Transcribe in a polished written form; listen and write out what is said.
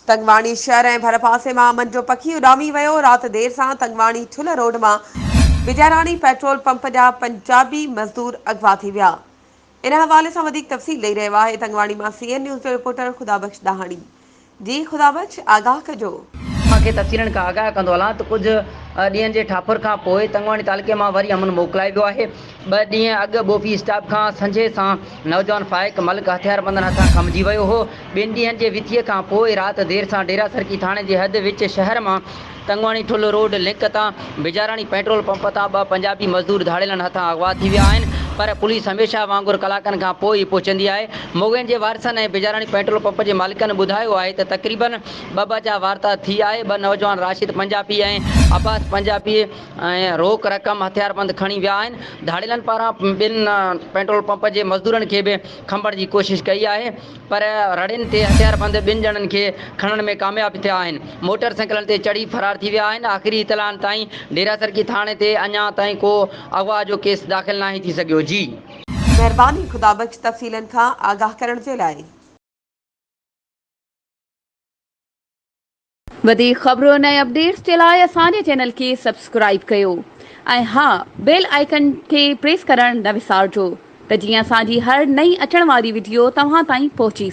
تنگواڻي شهر ۽ ڀرپاسي مان امن جو پکي اڏامي ويو، رات دير سان تنگواڻي ٺلهه روڊ مان بجاراڻي پيٽرول پمپ جا پنجابي مزدور اغوا ٿي ويا. ان حوالي سان وڌيڪ تفصيل ڏئي رهيو آهي تنگواڻي مان سي اين نيوز جو رپورٽر خدا بخش ڏاهاڻي. جي خدا بخش آگاهه ڪجو. اوهان کي تفصيلن کان آگاهه ڪندو هلان ته ڪجهه ڏينهن جي ٺاپر کان پوء تنگواڻي تعلقي مان وري امن موڪلائي ويو آهي. ٻه ڏينهن اڳ ٻوفي اسٽاپ کان سنجهي سان نوجوان فائق ملڪ هٿياربندن هٿان کنڀجي ويو هو. ٻن ڏينهن جي وٿيء کان پوء رات دير سان ڊيرا سرڪي ٿاڻي جي حد وچ شهر مان تنگواڻي ٺلهه روڊ لنڪ تان بجاراڻي پيٽرول پمپ تان ٻه پنجابي مزدور ڌاڙيلن هٿان اغوا ٿي ويا آهن پر پوليس هميشه وانگر ڪلاڪن کان پوء ئي پهچندي آهي. مغوين جي وارثن ۽ بجاراڻي پيٽرول پمپ جي مالڪن ٻڌايو آهي ته تقريبن ٻه بجا وارتا ٿي آهي ٻه نوجوان راشد پنجابي ۽ عباس پنجابي ۽ روڪ رقم هٿياربند کڻي ويا آهن ڌاڙيلن پاران ٻن پيٽرول پمپ جي مزدورن کي به کنڀڻ جي ڪوشش ڪئي آهي. پر رڙين تي هٿياربند ٻن ڄڻن کي کڻڻ ۾ ڪامياب ٿيا آهن، موٽر سائيڪلن تي چڙهي فرار ٿي ويا آهن، آخري اطلاعن تائين ڊيرا سرڪي ٿاڻي تي اڃا تائين ڪو اغوا جو ڪيس داخل ناهي ٿي سگهيو، جي. مهرباني خدا بخش تفصيلن کان آگاهه ڪرڻ جي لاء. وڌيڪ خبرن ۽ اپڊيٽس جي لاء اسان جي چينل کي سبسڪرائيب ڪيو ۽ ها بيل آئيڪن کي پريس ڪرڻ نه وسارجو ته جيئن اسان جي هر نئين اچڻ واري وڊيو توهان تائين پهچي.